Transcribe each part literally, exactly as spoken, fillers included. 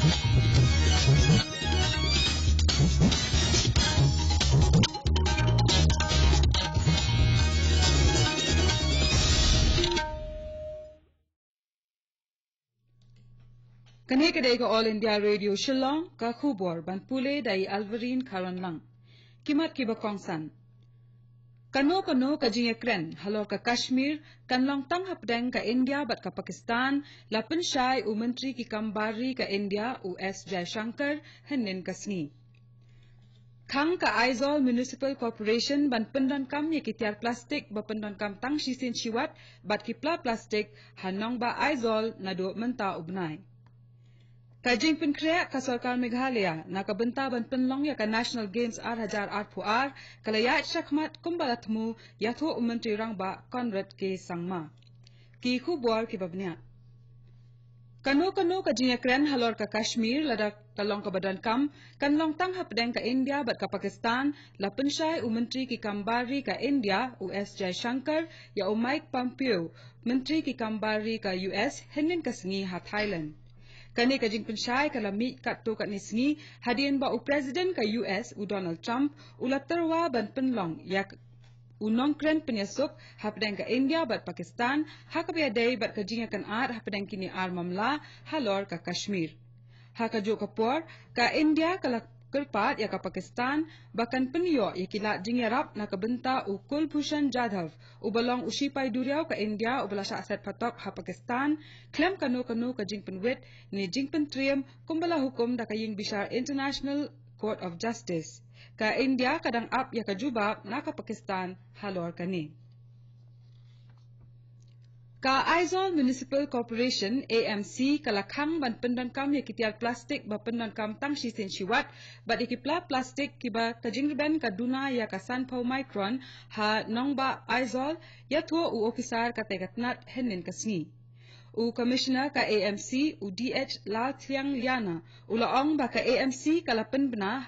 Kane ka dei ka All India Radio Shillong, ka khubor ban pule da i Alvarine Kharonlang. Ki mat kiba kongsan. Kano kano ka jingïakren halor ka Kashmir kan long tang hapdeng ka India bad ka Pakistan, la pynshai u Myntri ki kam bar ri ka India, u S Jaishankar, hynnin ka sngi. Khang ka Aizawl Municipal Corporation ban pyndonkam ïa ki tiar plastik ba pyndonkam tang shisien shiwat bad ki pla plastik ha nongbah Aizawl naduh mynta u bnai. Ka jingpynkhreh ka sorkar Meghalaya na ka bynta ban pynlong ïa ka National Games ar hajar arphew ar ka la ïaid shakhmat kumba la thmu, ïathuh u Myntri Rangbah Conrad K Sangma. Ki khubor kiba bniah. Kano kano ka jingïakren halor ka Kashmir lada ka long kaba donkam kan long tang hapdeng ka India bad ka Pakistan, la pynshai u Myntri ki kam bar ri ka India, u S Jaishankar, ïa u Mike Pompeo, Myntri ki kam bar ri ka U S, hynnin ka sngi ha Thailand. Kane ka jingpynshai ka la mih katto katne sngi hadien ba u President ka U S, u Donald Trump, u la tyrwa ban pynlong ïa u nongkren pynïasuk hapdeng ka India bad Pakistan ha kaba ïadei bad ka jingïakynad hapdeng kine ar mamla halor ka Kashmir. Ha kajuh ka por, ka India ka la kyrpad ïa ka Pakistan ba kan pynïoh ïa ki lad jingïarap na ka bynta u Kulbhushan Jadhav, uba long u shipai duriaw ka India uba la shah set phatok ha Pakistan, khlem kano kano ka jingpynwit ne jingpyntriem kumba la hukum da ka ïingbishar International Court of Justice. Ka India ka dang ap ïa ka jubab na ka Pakistan halor kane. Ka Aizawl Municipal Corporation, A M C, ka la khang ban pyndonkam ïa ki tiar plastik ba pyndonkam tang shisien shiwat bad ïa ki pla plastik kiba ka jingrben ka duna ïa ka sanphew micron ha nongbah Aizawl, ïathuh u ophisar katei ka tnat hynnin ka sngi. U Commissioner ka A M C, u D H Lalthiangliana, u la ong ba ka A M C ka la pynbna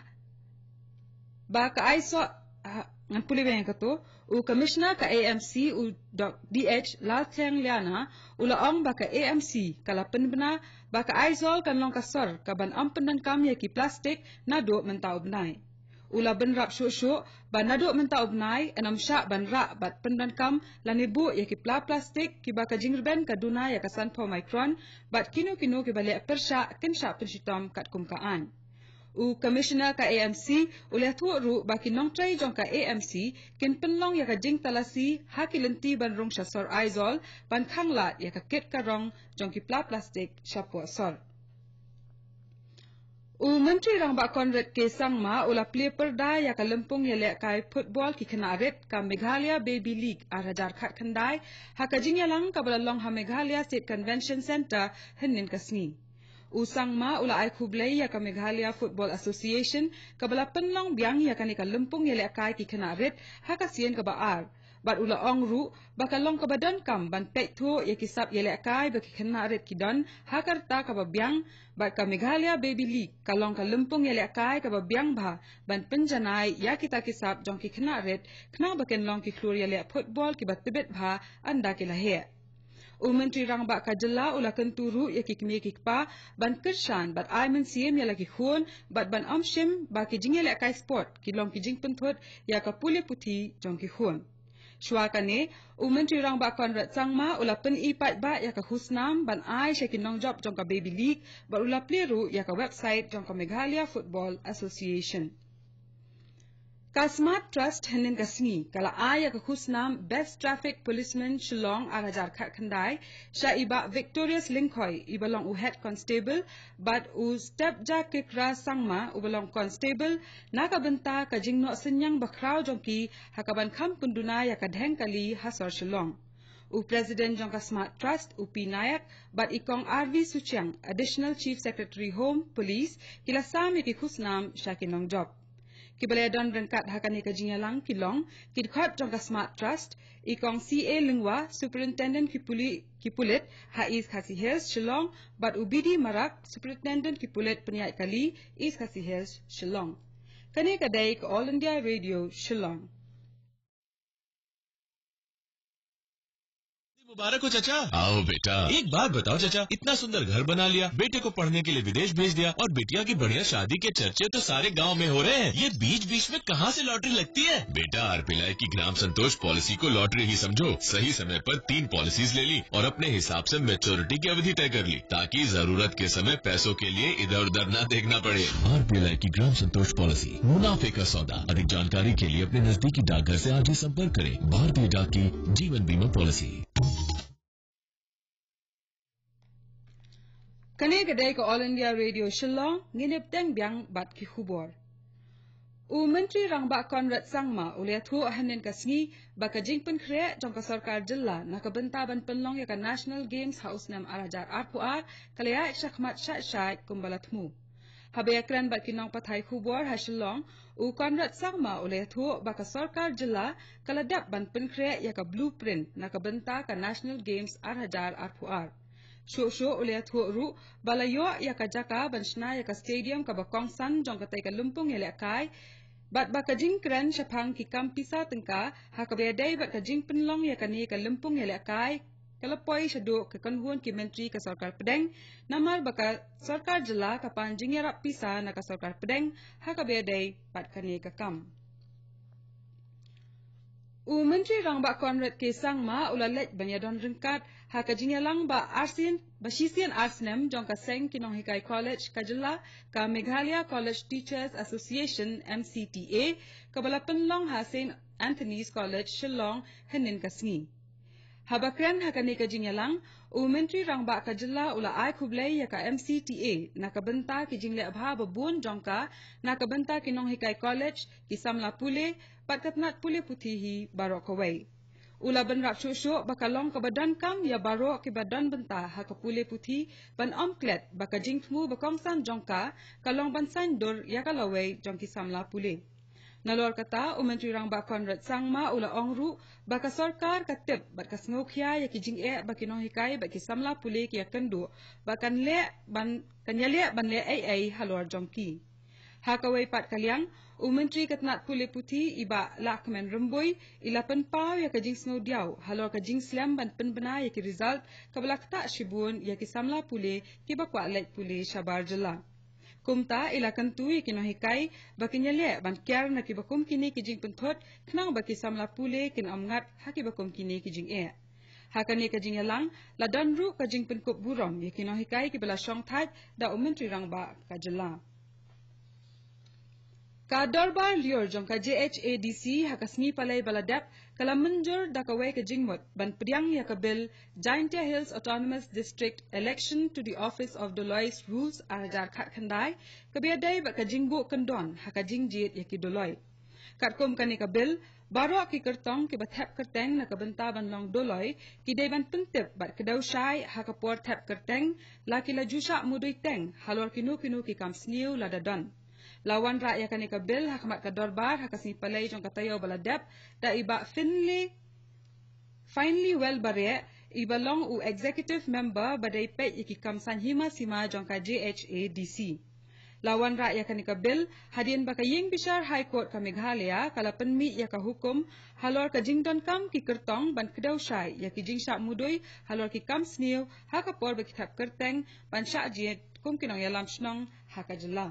ba ka Aizawl, ha, ngan pule biang ïa kato. U Commissioner ka A M C, u Doc-, D H Lalthiangliana, u la ong ba ka A M C ka la pynbna ba ka Aizawl kan long ka sor kaban ym pyndonkam ïa ki plastik naduh mynta u bnai. U la bynrap shuh shuh ba naduh mynta u bnai yn ym shah ban rah bad pyndonkam lane buh ïa ki pla plastik kiba ka jingrben ka duna ïa ka sanphew micron, bad kino kino kiba leh pyrshah kin shah pynshitom katkum ka aiñ. U Commissioner ka A M C u la ïathuh ruh ba ki nongtrei jong ka A M C kin pynlong ïa ka jingtalasi ha ki lynti ban rung sha sor Aizawl ban khanglad ïa ka kit ka rong jong ki pla plastik shapoh sor. U Myntri Rangbah Conrad K Sangma u la plie pyrda ïa ka lympung ïalehkai football ki khynnah rit ka Meghalaya Baby League ar hajar khatkhyndai ha ka jingïalang kaba la long ha Meghalaya State Convention Centre hynnin ka sngi. U Sangma u la ai khublei ïa ka Meghalaya Football Association kaba la pynlong biang ïa kane ka lympung ïalehkai ki khynnah rit ha ka sien kaba ar. Bad u la ong ruh ba ka long kaba donkam ban peit thuh ïa ki sap ïalehkai ba ki khynnah rit ki don ha ka rta kaba biang, bad ka Meghalaya Baby League ka long ka lympung ïalehkai kaba biang bha ban pynjanai ïa kita ki sap jong ki khynnah rit khnang ba kin long ki khlur ïaleh football kiba tbit bha ynda ki la heh. U Myntri Rangbah ka jylla u la kyntu ruh ïa ki kmie ki kpa ban kyrshan bad ai mynsiem ïa la ki khun bad ban ym shim ba ki jingïalehkai sport ki long ki jingpynthut ïa ka pule puthi jong ki khun. Shuwa kane, u Myntri Rangbah Conrad Sangma u la pyni paidbah ïa ka khusnam ban ai sha ki nongjop jong ka Baby League bad u la plie ruh ïa ka website jong ka Meghalaya Football Association. Ka Smart Trust hynnin ka sngi ka la ai ïa ka khusnam Best Traffic Policeman Shillong ar hajar khatkhyndai sha i Bah Victorious Lyngkhoi iba long u Head Constable bad u Stepjakikra Sangma uba long Constable na ka bynta ka jingnoh synñiang bakhraw jong ki ha kaban kham pynduna ïa ka dheng kali ha sor Shillong. U President jong ka Smart Trust, u P Nayak, bad i Kong R V Suchiang, Additional Chief Secretary Home, Police, ki la sam ïa ki khusnam sha ki nongjop. Kiba la ïadon ryngkat ha kane ka jingïalang ki long ki dkhot jong ka Smart Trust, i Kong C A Lyngwa, Superintendent ki puli-, ki pulit ha East Khasi Hills, Shillong, bad u B D Marak, Superintendent ki pulit pynïaid kali, East Khasi Hills, Shillong. Kane ka dei ka All India Radio, Shillong. मुबारक हो चाचा। आओ बेटा। एक बात बताओ चाचा, इतना सुंदर घर बना लिया, बेटे को पढ़ने के लिए विदेश भेज दिया और बिटिया की बढ़िया शादी के चर्चे तो सारे गांव में हो रहे हैं। ये बीच बीच में कहाँ से लॉटरी लगती है? बेटा, आरपीएलआई की ग्राम संतोष पॉलिसी को लॉटरी ही समझो। सही समय पर तीन पॉलिसीज ले ली और अपने हिसाब से मैच्योरिटी की अवधि तय कर ली, ताकि जरूरत के समय पैसों के लिए इधर उधर ना देखना पड़े। आरपीएलआई की ग्राम संतोष पॉलिसी, मुनाफे का सौदा। अधिक जानकारी के लिए अपने नजदीकी डाकघर से आज ही संपर्क करें। भारतीय डाक की जीवन बीमा पॉलिसी। Kane ka dei ka All India Radio Shillong, ngin ïa bteng biang bad ki khubor. U Myntri Rangbah Conrad Sangma u la ïathuh hynnin ka sngi ba ka jingpynkhreh jong ka sorkar jylla na ka bynta ban pynlong ïa ka National Games ha u snem ar hajar arphew ar ka la ïaid shakhmat shait-shait kumba la thmu. Haba ïakren bad ki nongpathai khubor ha Shillong, u Conrad Sangma u la ïathuh ba ka sorkar jylla ka la dep ban pynkhreh ïa ka blueprint na ka bynta ka National Games ar hajar arphew ar. Shuh shuh u la ïathuh ruh ba la ïoh ïa ka jaka ban shna ïa ka stadium kaba kongsan jong katei ka lympung ïalehkai, bad ba ka jingkren shaphang ki kam pisa tyngka ha kaba ïadei bad ka jingpynlong ïa kane ka lympung ïalehkai ka la poi shaduh ka kynhun ki myntri ka sorkar pdeng, namar ba ka sorkar jylla ka pan jingïarap pisa na ka sorkar pdeng ha kaba ïadei bad kane ka kam. U Myntri Rangbah Conrad K Sangma u la leit ban ïadon ryngkat ha ka jingïalang ba arsien, ba shisien ar snem jong ka seng ki nonghikai college ka jylla, ka Meghalaya College Teachers Association, M C T A, kaba la pynlong ha Saint Anthony's College, Shillong, hynnin ka sngi. Haba kren ha kane ka jingïalang, u Myntri Rangbah ka jylla u la ai khublei ïa ka M C T A na ka bynta ki jingleh bha ba bun jong ka na ka bynta ki nonghikai college, ki samla pule, bad ka tnat pule puthi hi baroh kawei. U la bynrap shuh shuh ba ka long kaba donkam ïa baroh kiba don bynta ha ka pule puthi ban ym klet ba ka jingthmu ba kongsan jong ka ka long ban saiñdur ïa ka lawei jong ki samla pule. Nalor kata, u Myntri Rangbah Conrad Sangma u la ong ruh ba ka sorkar ka tip bad ka sngewkhia ïa ki jingeh ba ki nonghikai bad ki samla pule ki ïakynduh, ba kan leh ban, kan ïaleh ban leh ei ei halor jong ki. Ha kawei pat ka liang, u Myntri ka tnat pule puthi i Bah Lahkmen Rymbui i la pynpaw ïa ka jingsngewdiaw halor ka jingslem ban pynbna ïa ki result kaba la ktah shibun ïa ki samla pule kiba kwah leit pule shabar jylla. Kumta i la kyntu ïa ki nonghikai ba kin ïaleh ban kiar na kiba kum kine ki jingpynthut, khnang ba ki samla pule kin ym ngat ha kiba kum kine ki jingeh. Ha kane ka jingïalang la don ruh ka jingpynkup burom ïa ki nonghikai kiba la shongthait da u Myntri Rangbah ka jylla. Ka dorbar lyiur jong ka J H A D C ha ka sngi Palei ba la dep ka la mynjur da kawei ka jingmut ban pdiang ïa ka bill Jaintia Hills Autonomous District Election to the Office of Doloi's Rules ar hajar khatkhyndai, kaba ïadei bad ka jingbuh kyndon ha ka jingjied ïa ki Doloi. Katkum kane ka bill, baroh ki kyrtong kiba thep kyrteng na ka bynta ban long Doloi ki dei ban pyntip bad kdew shai ha ka por thep kyrteng, la ki la ju shah mudui teng halor kino kino ki kam sniew lada don. La wanrah ïa kane ka bill ha khmat ka dorbar ha ka sngi Palei jong ka taïew ba la dep da i Bah Finley, Finley Well Bareh, iba long u executive member ba dei peit ïa ki kam saiñ hima sima jong ka J H A D C. La wanrah ïa kane ka bill hadien ba ka ïing bishar High Court ka Meghalaya ka la pynmih ïa ka hukum halor ka jingdonkam ki kyrtong ban kdew shai ïa ki jingshah mudui halor ki kam sniew ha ka por ba ki thep kyrteng ban shah jied kum ki nongïalam shnong ha ka jylla.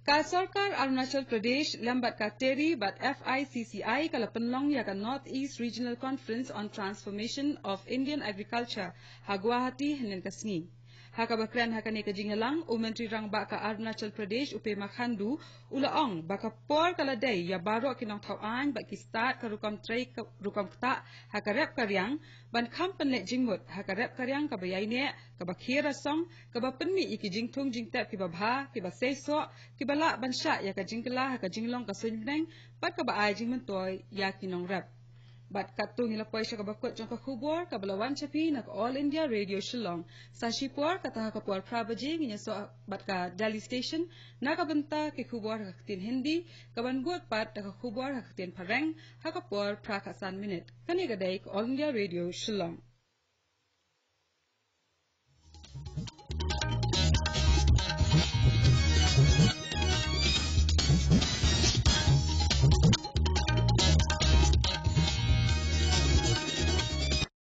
Ka sorkar Arunachal Pradesh lem bad ka TERI bad F I C C I ka la pynlong ïa ka North East Regional Conference on Transformation of Indian Agriculture ha Guwahati hynnin ka sngi. Ha kaba kren ha kane ka jingïalang, u Myntri Rangbah ka Arunachal Pradesh u Pema Khandu u la ong ba ka por ka la dei ïa baroh ki nongthaw aiñ bad ki stad ka rukom trei ka rukom ktah ha ka rep ka riang ban kham pynleit jingmut ha ka rep ka riang kaba ïaineh, kaba khie rasong, kaba pynmih ïa ki jingthung jingtep kiba bha, kiba seisoh, kiba lah ban shah ïa ka jingkylla ha ka jinglong ka suiñ bneng bad kaba ai jingmyntoi ïa ki nongrep. Bad katto ngi la poi sha kaba kut jong ka khubor kaba la wan sha phi na ka All India Radio Shillong. Sa shipor, kata ha ka por phra baje ngin ïasoh bad ka Delhi Station na ka bynta ki khubor ha ka ktien Hindi, kaban bud pat da ka khubor ha ka ktien Phareng ha ka por phra khatsan minit. Kane ka dei ka All India Radio Shillong.